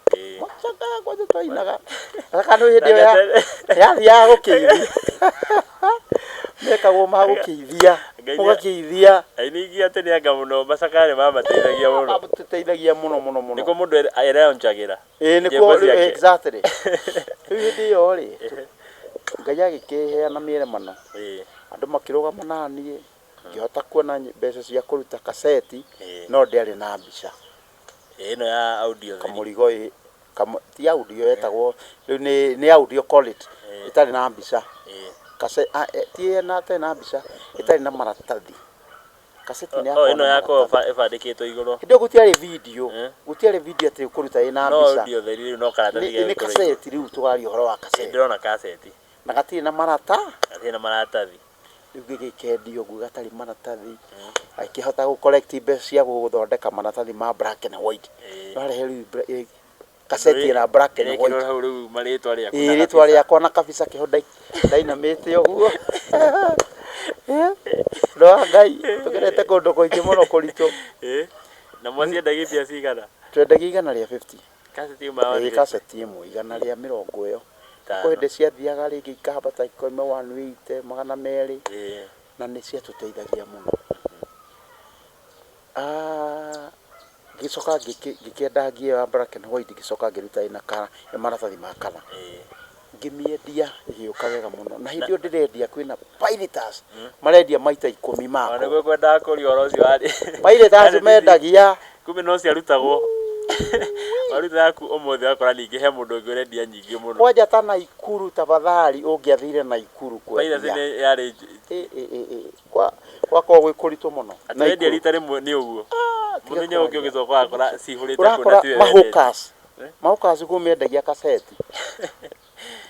Macakaya kwanja twainaga. Macakaya nĩ hĩndĩ ĩyo yathiaga gũkĩithia. Mekagwo ma gũkĩithia. Ũgakĩithia. Aini aingĩ atĩ nĩ anga mũno macakaya nĩ mamateithagia mũno. Matũteithagia mũno mũno mũno. Nĩkuo mũndũ eronjagĩra. Ĩĩ nĩkuo exactly. Rĩu hĩndĩ ĩyo rĩ, Ngai agĩkĩheana mĩeremano. Andũ makĩrũgama na niĩ, ngĩhota kuona mbeca cia kũruta kaseti, no ndĩarĩ na mbica. Ĩno ya audio theri. Kamũrigo ĩ, ti audio yetagwo, rĩu nĩ audio call it, ĩtarĩ na mbica. Ti ĩtarĩ na mbica, ĩtarĩ na maratathi. Kaseti nĩ yakoragwo na maratathi. Ĩbandĩkĩtwo igũrũ. Hĩndĩ ĩyo gũtiarĩ video, gũtiarĩ video atĩ ũkũruta ĩna mbica. No audio theri rĩu no karatathi gegũkorwo igũrũ. Nĩ kaseti rĩu tũraria ũhoro wa kaseti. Ndĩrona kaseti. Na gatirĩ na marata. Gatirĩ na maratathi. Rĩu gĩgĩkendio ũguo gatarĩ maratathi, agĩkĩhota gũ collect mbeca cia gũthondeka maratathi ma black and white. Ũrarehe rĩu kaseti ĩna black and white. Hau rĩu marĩtwa rĩaku. Ĩĩ rĩtwa rĩakwa na kabica keho ndainamĩte ũguo. Ũndũ wa Ngai tũgerete kũndũ kũingĩ mũno kũritũ. Na mwaciendagia mbia cigana? Twendagia 150. Kaseti ĩmwe ya Ĩĩ 150. Kaseti ĩmwe 120 ĩyo. Kwĩ hĩndĩ ciathiaga rĩngĩ ikahambata ikoima 180, 200 na nĩ ciatũteithagia mũno. Ngĩcoka ngĩkĩenda ngie ya black and white, ngĩcoka ngĩruta ĩna maratathi ma colour. Ngĩmĩendia ĩgĩũka wega mũno. Na hĩndĩ ĩyo ndĩrendia kwĩna Pirates marendia maita 10 makwa. Nĩguo ngwendaga kũria ũhoro ũcio warĩ. Pirates mendagia. Kumbe no ciarutagwo. Waruta yaku ũmũthĩ ũgakora ningĩ he mũndũ ũngĩ ũrendia nyingĩ mũno. Kwanja ta Naikuru tafadhali ũngĩathire Naikuru kwendia. Piracy nĩ yarĩ Gwakoragwo gwĩ kũritũ mũno. Atĩ wendia rita rĩmwe nĩ ũguo. Mũthenya ũngĩ ũgĩcoka ũgakora cihũrĩte kuo na tiwe wendetie. Ũrakora mahawkers. Mahawkers kũu mendagia kaseti.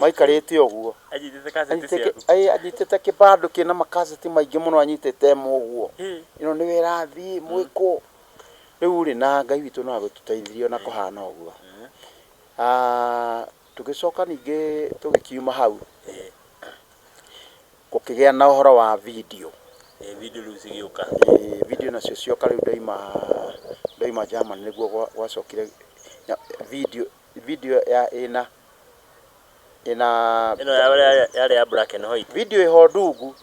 Maikarĩte ũguo. Anyitĩte kaseti ciaku. Anyitĩte kĩbandũ kĩna makaseti maingĩ mũno anyitĩte ĩmwe ũguo. Ĩno nĩyo ĩrathiĩ mwĩkũ. Rĩu rĩ na Ngai witũ no agĩtũteithirie ona kũhana ũguo. Tũgĩcoka ningĩ tũgĩkiuma hau, gũkĩgĩa na ũhoro wa video. Video rĩu cigĩũka. Video nacio cioka rĩu ndauma ndauma Germany nĩguo gwacokire video video ya ĩna ĩna Ĩno yarĩ ya black and white. Video ĩho ndungu.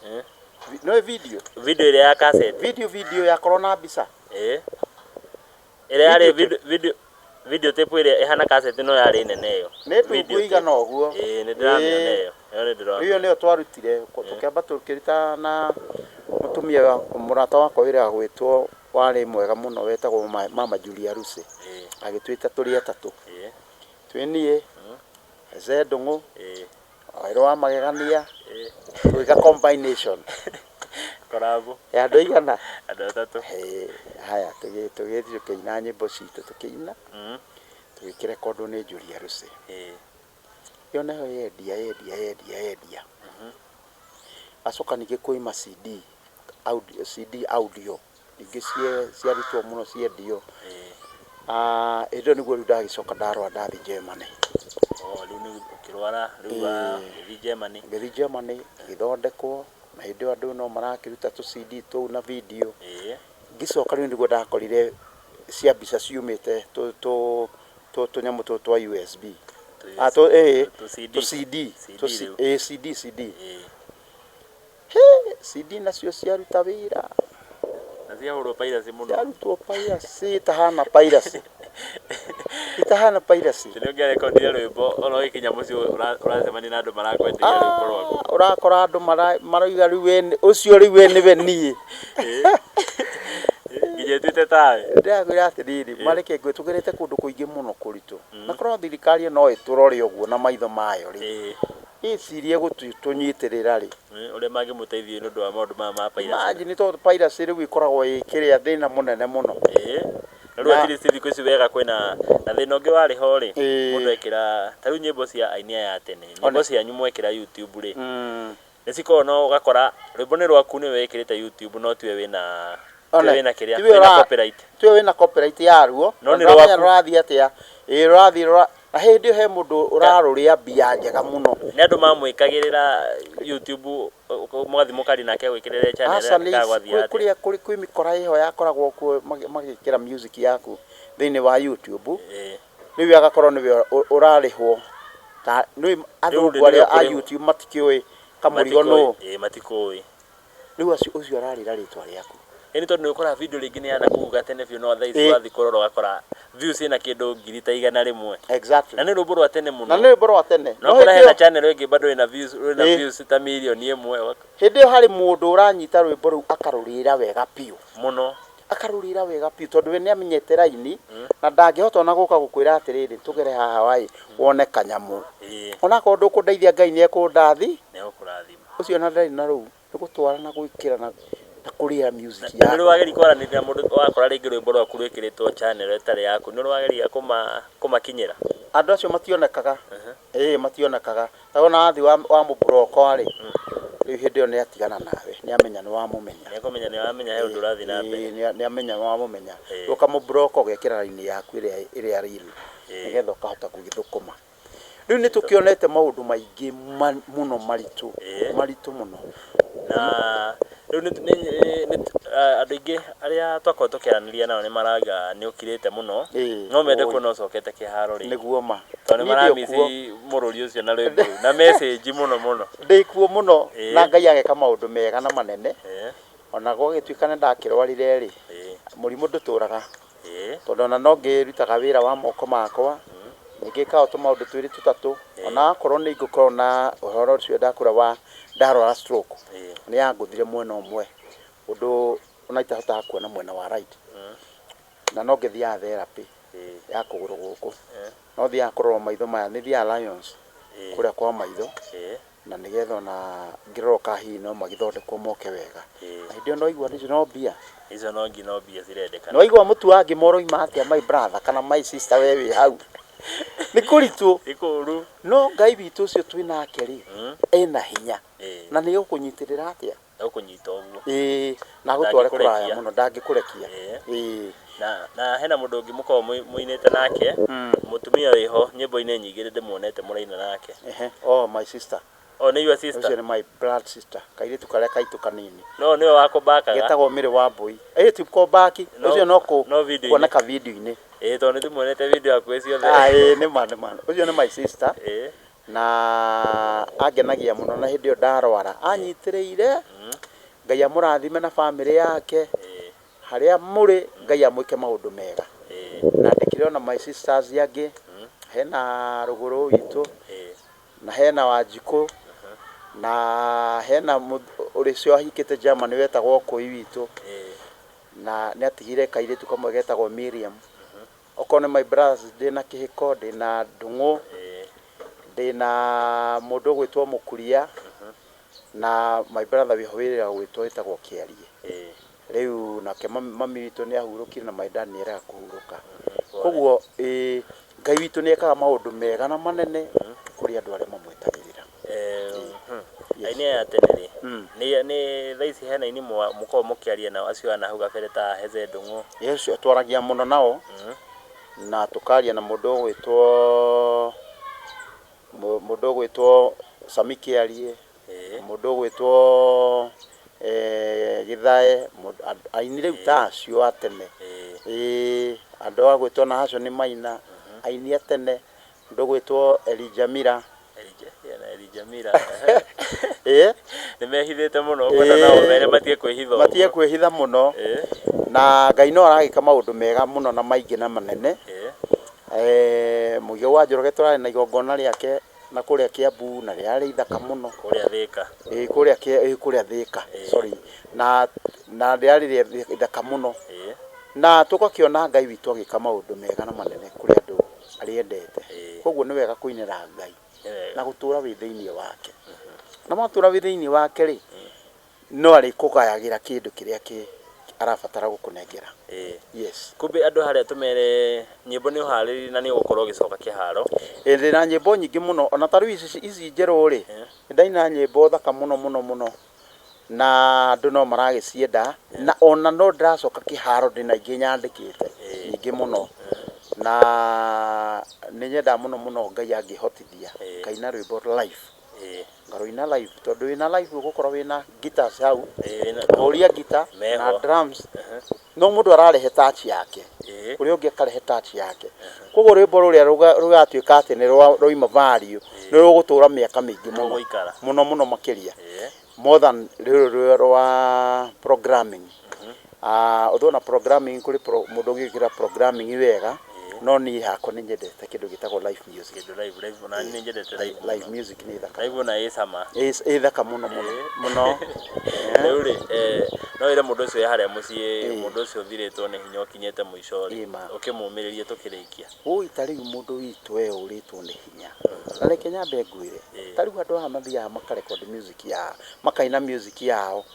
No video. Video ĩrĩa ya cassette. Video video yakorwo na mbica. Ĩĩ. Ĩrĩa yarĩ Video video video video tape ĩrĩa ĩhana cassette no yarĩ nene ĩyo. Nĩ ndungu Video tape. igana ũguo. Ĩĩ nĩ ndĩramĩona Ĩĩ. ĩyo. Ĩyo nĩ ndĩramĩona. Ĩyo nĩyo twarutire tũkĩamba tũkĩruta na mũtumia wa mũrata wakwa wĩra gwĩtwo warĩ mwega mũno wetagwo Mama Julia Rusi. Ĩĩ. Agĩtwĩta tũrĩ atatũ. Ĩĩ. Twĩ niĩ, Eze Ndung'u, Ĩĩ. Wairũ wa Magegania, Ĩĩ. tũgĩka combination Korabo. ya andũ aigana. Andũ atatũ. Ĩĩ, haya tũgĩthiĩ tũkĩina nyĩmbo citũ tũkĩina tũgĩkĩrekondwo nĩ Julia Rusi. Ĩĩ. Ĩyo nayo yendia yendia yendia yendia. Acoka ningĩ kwĩ CD audio, CD audio ningĩ ciarutwo mũno ciendio. Ĩĩ. Ah, ĩndĩ ĩyo nĩguo rĩu ndagĩcoka ndarwara ndathiĩ Germany. Oh, rĩu nĩ ũkĩrwara rĩu Ĩĩ. ũgĩthiĩ Germany. Ngĩthiĩ Germany ngĩthondekwo na hĩndĩ ĩyo andũ no marakĩruta tũ CD tũu na video. Ĩĩ. Ngĩcoka rĩu nĩguo ndakorire cia mbica ciumĩte tũ tũ tũ tũnyamũ tũtũ twa USB. Ah, tũ ĩĩ Tũ CD. tũ CD CD tũ rĩu. ĩĩ CD CD. Ĩĩ. He, CD nacio ciaruta wĩra. Na ciahũrwo piracy mũno. Ciarutwo piracy itahana piracy. Itahana piracy. Nĩ ũngĩarekondire rwĩmbo ona ũgĩkinya mũciĩ ũracemania na andũ marakwenderia rwĩmbo rwaku. Ah, ũrakora andũ marauga rĩu we ũcio rĩu we nĩwe niĩ. Ĩĩ. Nginya ĩtuĩte tawe. Ndĩrakwĩra atĩrĩrĩ, mareke ngwĩ tũgerete kũndũ kũingĩ mũno kũritũ. Na korwo thirikari no ĩtũrore ũguo na maitho mayo rĩ. Ĩĩ. Ĩcirie gũtũnyitĩrĩra rĩ. Ũrĩa mangĩmũteithia nĩ ũndũ wa maũndũ maya ma piracy. Imagine tondũ piracy rĩu ĩkoragwo ĩ kĩrĩa thĩna mũnene mũno. Ĩĩ. Na rĩu at least thikũ ici wega kwĩna na thĩna ũngĩ warĩ ho rĩ, Ĩĩ. mũndũ ekĩra ta rĩu nyĩmbo cia aini aya a tene, nyĩmbo One. cianyu mwekĩra YouTube rĩ, nĩ cikoragwo no ũgakora rwĩmbo nĩ rwaku nĩ wĩkĩrĩte YouTube no tiwe wĩna tiwe wĩna kĩrĩa Tiwe wĩna copyright. Tiwe wĩna copyright yaruo. No nĩ Ndũramenya rwaku. rũrathiĩ atĩa. Ĩĩ rũrathiĩ na hĩndĩ ĩyo he mũndũ ũrarũrĩa mbia njega mũno. Nĩ andũ mamwĩkagĩrĩra YouTube mũgathiĩ mũkaria nake agwĩkĩrĩre channel Aca nĩ yake gwathiĩ atĩa. kũrĩa kũrĩ kwĩ mĩkora ĩho yakoragwo kuo magĩkĩra music yaku thĩinĩ wa YouTube. Ĩĩ. Rĩu agakorwo nĩwe ũrarĩhwo. Ta nĩ athũngũ nĩwe arĩa a ũkũrĩhwo. YouTube matikĩũĩ kamũrigo nũ. Ĩĩ matikũĩ. Rĩu acio ũcio ararĩra rĩtwa rĩaku. Ĩni tondũ nĩ ũkoraga video rĩngĩ nĩ yana kũu gatene biũ no thaa ici Ĩĩ. wathiĩ kũrora ũgakora views ĩna kĩndũ ngiri ta 100. Exactly. Na nĩ rwĩmbo rwa tene mũno. Na nĩ rwĩmbo rwa tene. No ũkora hena channel ĩngĩ bado ĩna views ĩna Ĩĩ. views ta mirioni ĩmwe Hĩndĩ ĩyo harĩ mũndũ ũranyita rwĩmbo rũu akarũrĩra wega biũ. mũno. Akarũrĩra wega biũ tondũ we nĩ amenyete raini na ndangĩhota ona gũka gũkwĩra atĩrĩrĩ tũgere haha waĩ wone kanyamũ. Ĩĩ. Onakorwo ndũkũndeithia Ngai nĩ ekũndathi. Nĩ egũkũrathima. Ũcio ona ndarĩ na rũu nĩ gũtwara na gwĩkĩra na kũrĩra music Na nĩ yaku. wageria kwaranĩria na mũndũ wakora rĩngĩ rwĩmbo rwaku rwĩkĩrĩtwo channel ĩtarĩ yaku nĩ wageria kũmakinyĩra. Andũ acio mationekaga. Ĩĩ mationekaga. Ta wona wathiĩ wa mũmburoko rĩ, rĩu hĩndĩ ĩyo nĩ atigana nawe, nĩ amenya nĩ wamũmenya. Nĩ ekũmenya nĩ wamenya he ũndũ ũrathiĩ na mbere. Ĩĩ, nĩ amenya nĩ wamũmenya. Ĩĩ. Ũkamũmburoko ũgekĩra raini yaku ĩrĩa real Ĩĩ. nĩgetha ũkahota gũgĩthũkũma. Rĩu nĩ tũkĩonete maũndũ maingĩ mũno maritũ, Ĩĩ. maritũ mũno. Na rĩu nĩ andũ aingĩ arĩa twakorwo tũkĩaranĩria nao nĩ marauga nĩ ũkirĩte mũno. Ĩĩ. No mende Oi. kuona ũcokete kĩharo rĩngĩ. Nĩguo ma. Tondũ nĩ Niĩ ndĩ maramisi kuo. mũrũri ũcio na rwĩmbo rũu na message mũno mũno. Ndĩ kuo mũno Ĩĩ. na Ngai ageka maũndũ mega na manene. Ĩĩ. Ona gwagĩtuĩka nĩ ndakĩrwarire rĩ, Ĩĩ. mũrimũ ndũtũraga. Ĩĩ. Tondũ ona no ngĩrutaga wĩra wa moko makwa, nĩngĩkaga tũmaũndũ twĩrĩ tũtatũ. Ona akorwo nĩ ngũkorwo na ũhoro ũcio ndakũra wa ndarwara stroke. Ĩĩ. Nĩ yangũthire mwena ũmwe ũndũ ona itahotaga kuona mwena wa right. Na no ngĩthiaga therapy Ĩĩ. ya kũgũrũ gũkũ. Ĩĩ. No thiaga kũrorwo maitho maya, nĩ thiaga Lions Ĩĩ. kũrĩa kwa maitho. Ĩĩ. Na nĩgetha ona ngĩrorwo ka hihi no magĩthondekwo moke wega. Ĩĩ. Na hĩndĩ ĩyo no igua icio no mbia. Icio no ngi no mbia cirendekana. Nĩ waigua mũtu wa ngima ũroima atĩa my brother kana my sister we wĩ hau. Nĩ kũritũ. Nĩ kũũru. No Ngai witũ ũcio twĩ nake rĩ, ena hinya. Ĩĩ. Na nĩ egũkũnyitĩrĩra atĩa? Egũkũnyita ũguo. Ĩĩ, na agũtware kũraya Ndangĩkũrekia. mũno, ndangĩkũrekia. Ĩĩ. Ĩĩ. Na hena mũndũ ũngĩ mũkoragwo mũinĩte nake, mũtumia wĩho nyĩmbo-inĩ nyingĩ nĩ ndĩmuonete mũraina nake. Ehe. Oh, my sister. Oh, nĩ your sister. Ũcio nĩ my blood sister. Kairĩtu karĩa kaitũ kanini. No, nĩwe wakũmbakaga. Getagwo Mĩrĩ wa Mbũi. Ĩĩ, ti kũmbaki. No, Ũcio no no video-inĩ. kuoneka video-inĩ. Ĩĩ, tondũ nĩ tũmuonete video hakuhĩ ciothe. Ah, ĩĩ, nĩ ma, nĩ ma. Ũcio nĩ my sister. Ĩĩ. Na angenagia mũno na hĩndĩ ĩyo ndarwara. Anyitĩrĩire. Ngai amũrathime na bamĩrĩ yake. Harĩa mũrĩ Ngai amwĩke maũndũ mega. Na ndĩkĩrĩ ona my sisters angĩ, hena Rũgũrũ witũ, na hena Wanjikũ, na hena ũrĩa ũcio wahikĩte Germany wetagwo Kũi witũ, na nĩ atigire kairĩtu kamwe getagwo Miriam. Okorwo nĩ my brothers ndĩna Kĩhĩko, ndĩna Ndung'ũ, ndĩna mũndũ ũgwĩtwo Mũkuria, na my brother wĩho wĩra ũgwĩtwo wĩtagwo Kĩarie. Rĩu nake mami witũ nĩ ahurũkire na my dad nĩ erega kũhurũka. Koguo ĩĩ Ngai witũ nĩ ekaga maũndũ mega na manene kũrĩ andũ arĩa mamwetagĩrĩra. Aini aya a tene rĩ, nĩ thaa ici hena aini mũkoragwo mũkĩaria nao acio a nahau gabere ta Heze Ndung'u? Yes, twaragia mũno nao na tũkaria na mũndũ ũgwĩtwo mũndũ ũgwĩtwo Sami Kĩarie, mũndũ ũgwĩtwo Gĩthae, aini rĩu ta acio a tene. Ĩĩ, andũ a gwĩtwo Nahashon Maina, aini a tene, mũndũ ũgwĩtwo Elijah Mira. Elijah Mira. Ĩĩ. Nĩ mehithĩte mũno, ũkwenda nao mere matige kwĩhitha ũguo. Matige kwĩhitha mũno. Na Ngai no aragĩka maũndũ mega mũno na maingĩ na manene. Mũigũ wa Njoroge tũrarĩ na igongona rĩake na kũrĩa Kiambu na rĩarĩ ithaka mũno. Kũrĩa Thĩka. Ĩĩ kũrĩa ĩĩ kũrĩa Thĩka, sorry. Na na rĩarĩ ithaka mũno. Na tũgakĩona Ngai witũ agĩka maũndũ mega na manene kũrĩ andũ arĩa endete. Koguo nĩ wega kũinĩra Ngai na gũtũra wĩ thĩinĩ wake. Na watũra wĩ thĩinĩ wake rĩ, no arĩkũgayagĩra kĩndũ kĩrĩa kĩ arabatara gũkũnengera. Yes. Kumbe andũ harĩa tũmere nyĩmbo nĩ ũharĩrĩirie na nĩ ũgũkorwo ũgĩcoka kĩharo. Ĩĩ ndĩna nyĩmbo nyingĩ mũno ona ta rĩu ici ici njerũ rĩ, nĩ ndaina nyĩmbo thaka mũno mũno mũno na andũ no maragĩcienda na ona no ndĩracoka kĩharo ndĩna ingĩ nyandĩkĩte nyingĩ mũno na nĩ nyendaga mũno mũno Ngai angĩhotithia ngaina rwĩmbo live. Ngarũina live tondũ wĩna live ũgũkorwo wĩna guitars hau, ũria guitar na drums, no mũndũ ararehe touch yake, ũrĩa ũngĩ akarehe touch yake. Koguo rwĩmbo rũrĩa rũgatuĩka atĩ nĩ rwaima value, nĩ rũgũtũra mĩaka mĩingĩ mũno, mũno mũno makĩria, more than rũrũ rwa programming. Although na programming kũrĩ mũndũ ũngĩkĩra programming wega, no niĩ hakwa nĩ nyendete kĩndũ gĩtagwo live music. Kĩndũ live, live, ona niĩ nĩ nyendete live mũno. Live music nĩ thaka. Live ona ĩ cama. Ĩ thaka mũno mũno mũno. Rĩu rĩ, no wĩre mũndũ ũcio wĩ harĩa mũciĩ, mũndũ ũcio ũthirĩtwo nĩ hinya ũkinyĩte mũico rĩ, ũkĩmũmĩrĩrie tũkĩrĩkia. Ũi ta rĩu mũndũ witũ we ũrĩtwo nĩ hinya. Na reke nyambe ngwĩre, ta rĩu andũ aya mathiaga maka record music yao, makaina music yao.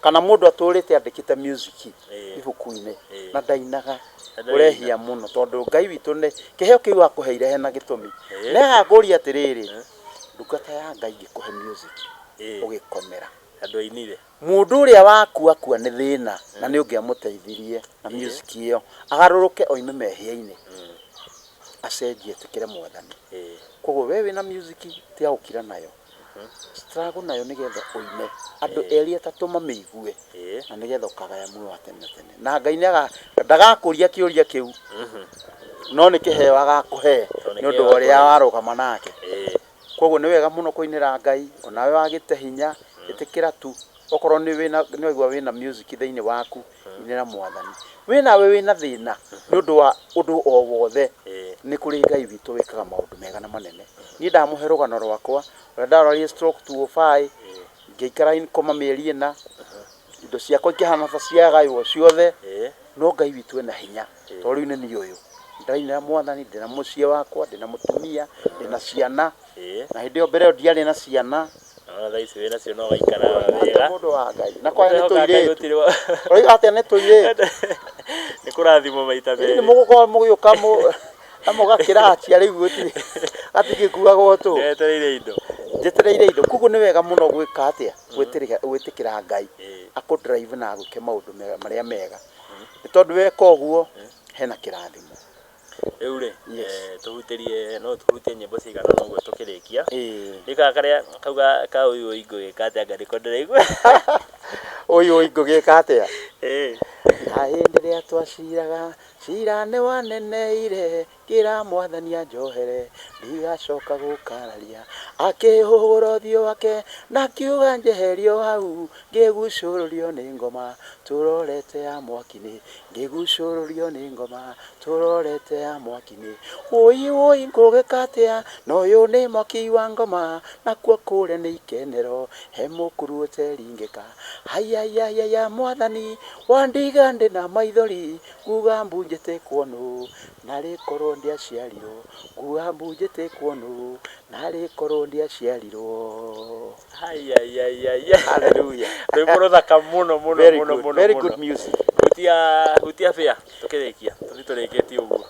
Kana mũndũ atũrĩte andĩkĩte music ibuku-inĩ na ndainaga, ũrehia mũno tondũ Ngai witũ nĩ kĩheo kĩu akũheire hena gĩtũmi. Nĩ agakũria atĩrĩrĩ, ndungata ya Ngai ngĩkũhe music ũgĩkomera. Mũndũ ũrĩa wakua akua nĩ thĩna na nĩ ũngĩamũteithirie na music ĩyo agarũrũke oime mehia-inĩ acenjie etĩkĩre Mwathani. Koguo we wĩna music tiga gũkira nayo. Struggle nayo nĩgetha ũine andũ erĩ atatũ mamĩigue na nĩgetha ũkagaya muoyo wa tene na tene. Na Ngai nĩ ndagakũria kĩũria kĩu no nĩ kĩheo agakũhe nĩ ũndũ wa ũrĩa warũgama nake. Koguo nĩ wega mũno kũinĩra Ngai onawe wagĩte hinya ĩtĩkĩra tu okorwo nĩ wĩna nĩ waigua wĩna music thĩinĩ waku inĩra Mwathani. We nawe wĩna thĩna nĩ ũndũ wa ũndũ o wothe nĩ kũrĩ Ngai witũ wĩkaga maũndũ mega na manene. Niĩ ndamũhe rũgano rwakwa ũrĩa ndarwarire stroke 205 ngĩikara in coma mĩeri ĩna indo ciakwa ikĩhana ta ciagaywo ciothe no Ngai witũ ena hinya tondũ rĩu nĩ niĩ ũyũ ndĩrainĩra Mwathani ndĩna mũciĩ wakwa ndĩna mũtumia ndĩna ciana na hĩndĩ ĩyo mbere ĩyo ndiarĩ na ciana. Ona thaa ici wĩnacio no ũgaikara wega. Mũndũ wa Ngai. Na kwaya nĩ tũirĩtu. Ũroiga atĩa nĩ tũirĩtu? Nĩ kũrathimwo maita merĩ. Nĩ mũgũkorwo mũgĩũka na mũgakĩracia rĩu gũtirĩ gatigĩkuagwo tũ. Njetereire indo. Njetereire indo. Koguo nĩ wega mũno gwĩka atĩa? Gwĩtĩkĩra Ngai akũ drive na agwĩke maũndũ marĩa mega. Nĩ tondũ weka ũguo hena kĩrathimo. Rĩu rĩ, tũhutĩrie, no tũhutie nyĩmbo cigana ũna ũguo tũkĩrĩkia. Nĩ ka karĩa kau ka ũyũ ũyũ ngũgĩka atĩa anga nĩko ndĩraigua. Ũyũ ũyũ ngũgĩka atĩa? Na hĩndĩ ĩrĩa twaciraga, cira nĩ waneneire, Ngĩra mwathani anjohere ndigacoka gũkararia akĩhũgũra ũthiũ wake na akiuga njeherio hau ngĩgucũrũrio nĩ ngoma tũrorete ya mwaki-inĩ ngĩgucũrũrio nĩ ngoma tũrorete ya mwaki-inĩ wũi wũi ngũgĩka atĩa na ũyũ nĩ mwaki wa ngoma nakuo kũrĩa nĩ ikenero he mũkuru ũteringĩka haiyaiyaiya mwathani wandiga ndĩ na maithori nguga mbu njĩtĩkwo nũ narĩ korwo ndiaciarirwo nguga mbu njĩtĩkwo nũ narĩ korwo ndiaciarirwo. Haiyaiyaiya. Hallelujah. Rwĩmbo rũthaka mũno mũno Very mũno good, mũno very mũno. good music. Hutia hutia bĩa tũkĩrĩkia tũthiĩ tũrĩkĩtie ũguo.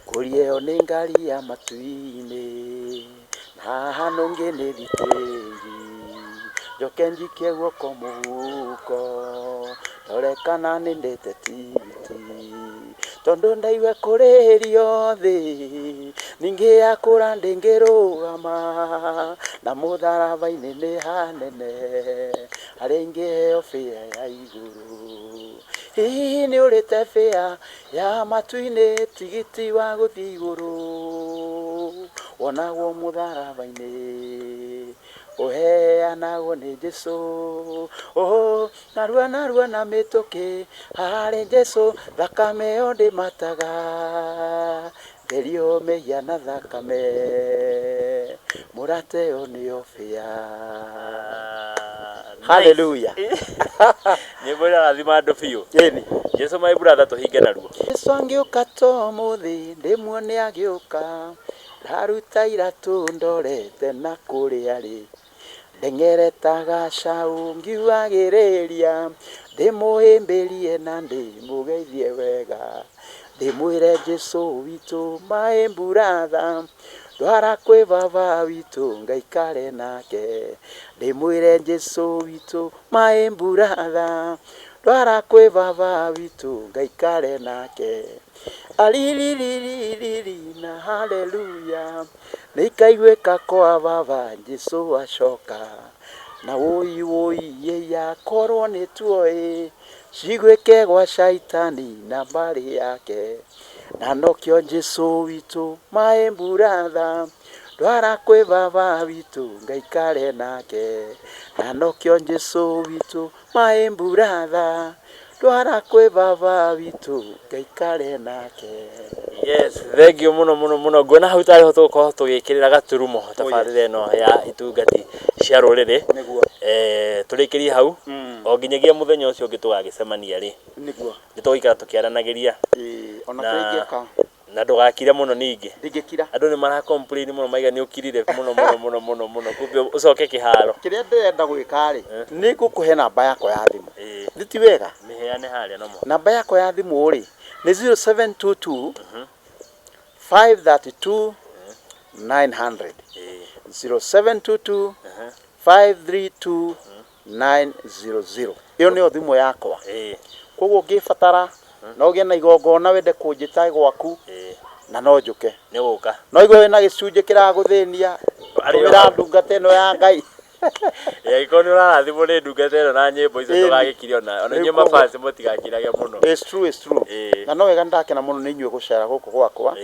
Kũria ĩyo nĩ ngari ya matu-inĩ na haha nũngĩ nĩ thitĩnji njoke njikie guoko mũhuko ndore kana nĩ ndĩte tigiti tondũ ndaigua kũrĩhĩrio thĩ ningĩ yakũra ndĩngĩrũgama na mũtharaba-inĩ nĩ hanene harĩa ingĩheo bĩa ya igũrũ hihi nĩ ũrĩte bĩa ya matu-inĩ tigiti wa gũthiĩ igũrũ wonagwo mũtharaba-inĩ ũheanagwo nĩ Jesũ oh, narua narua na mĩtũkĩ harĩ Jesũ thakame ĩyo ndĩmataga therio mehia na thakame mũrate ĩyo nĩyo bĩa. Hallelujah. Nyĩmbo ĩrarathima andũ biũ. Ĩni. Jesu my brother tũhinge naruo. Jesu angĩũka to mũthĩ ndĩmuone agĩũka ndaruta iratũ ndorete na kũrĩa rĩ ndeng'ereta gacaũ ngiugagĩrĩria ndĩmũhĩmbĩrie na ndĩmũgeithie wega ndĩmwĩre Jesu witũ my brother ndwara kwĩ baba witũ ngaikare nake ndĩmwĩre Jesu witũ my brother ndwara kwĩ baba witũ ngaikare nake aririririririri na haleluya nĩikaiguĩka kwa baba Jesu acoka na wũi wũi yeya korwo nĩ tuoĩ ciguĩke gwa caitani na mbarĩ yake na nokĩo Jesu witũ my brother ndwara kwĩ baba witũ ngaikare nake na nokĩo Jesu witũ my brother ndwara kwĩ baba witũ ngaikare nake. Yes, thank you mũno mũno mũno. Nguona hau tarĩ ho tũgũkorwo tũgĩkĩrĩra gaturumo tabarĩra ĩno ya itungati cia rũrĩrĩ. Nĩguo. Tũrĩkĩrie hau o nginyagia mũthenya ũcio ũngĩ tũgagĩcemania rĩ Nĩguo. nĩ tũgũikara tũkĩaranagĩria. Ĩĩ, ona Na- kũrĩa ingĩka na ndũgakire mũno ningĩ. Ndingĩkira. Andũ nĩ mara complain mũno maiga nĩ ũkirire mũno mũno mũno mũno mũno kumbe ũcoke kĩharo. Kĩrĩa ndĩrenda gwĩka rĩ nĩ ngũkũhe namba yakwa ya thimũ. Ĩĩ. Nĩ ti wega? Mĩheane harĩa no mũhaka. Namba yakwa ya thimũ rĩ nĩ 0722 532 900. 0722 532 900. Ĩyo nĩyo thimũ yakwa. Koguo ũngĩbatara no ũgĩe na igongona wende kũnjĩta gwaku na no njũke. Nĩ gũka. No igue wĩna gĩcunjĩ kĩragũthĩnia tũmĩra ndungata ĩno ya Ngai. Angĩkorwo nĩ ũrarathimwo nĩ ndungata ĩno na nyĩmbo icio Ĩni. ndũgagĩkire ona ona Rĩu inyuĩ koguo- mafans mũtigakirage mũno. It's true, it's true. Na no wega nĩndakena mũno nĩ inyuĩ gũcera gũkũ gwakwa.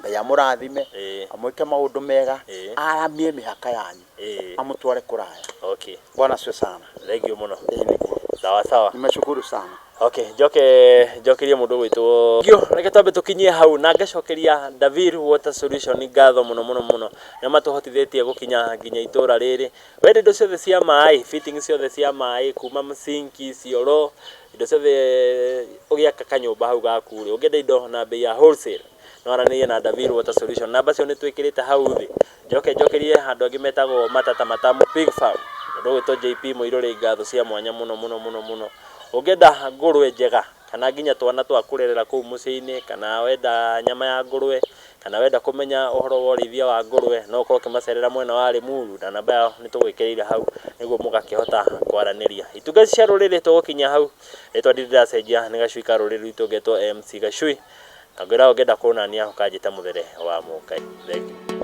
Ngai amũrathime, amwĩke maũndũ mega, aramie mĩhaka yanyu, amũtware kũraya. Okay. Bwana asifiwe sana. Thank you mũno. Nĩguo. Sawa sawa. Nimeshukuru sana. Okay, njoke njokerie mũndũ ũgwĩtwo Gio, reke twambe tũkinyie hau na ngacokeria Davir Water Solution ngatho mũno mũno mũno nĩ matũhotithĩtie gũkinya nginya itũra rĩrĩ. Wenda indo ciothe cia maĩ, fitting ciothe cia maĩ kuma sinki, cioro, indo ciothe ũgĩaka kanyũmba hau gaku rĩ, ũngĩenda indo na bei ya wholesale no aranĩrie na Davir Water Solution. Namba cio nĩ twĩkĩrĩte hau thĩ. Njoke njokerie andũ angĩ metagwo Matata Matamu Pig Farm. Mũndũ ũgwĩtwo JP Mũirũrĩ ngatho cia mwanya mũno mũno mũno mũno. Ũngĩenda ngũrwe njega kana nginya twana twa kũrerera kũu mũciĩ-inĩ kana wenda nyama ya ngũrwe kana wenda kũmenya ũhoro wa ũrĩithia wa ngũrwe no ũkorwo ũkĩmacerera mwena wa Limuru na namba yao nĩ tũgwĩkĩrĩire hau nĩguo mũgakĩhota kwaranĩria. Itungati cia rũrĩrĩ tũgũkinya hau rĩtwa ndirĩ ndĩracenjia nĩ Gacui ka rũrĩrĩ rwitũ ngetwo MC Gacui na ngwĩra ũngĩenda kuonania ũkanjĩta mũthere wa mũkai. Thank you.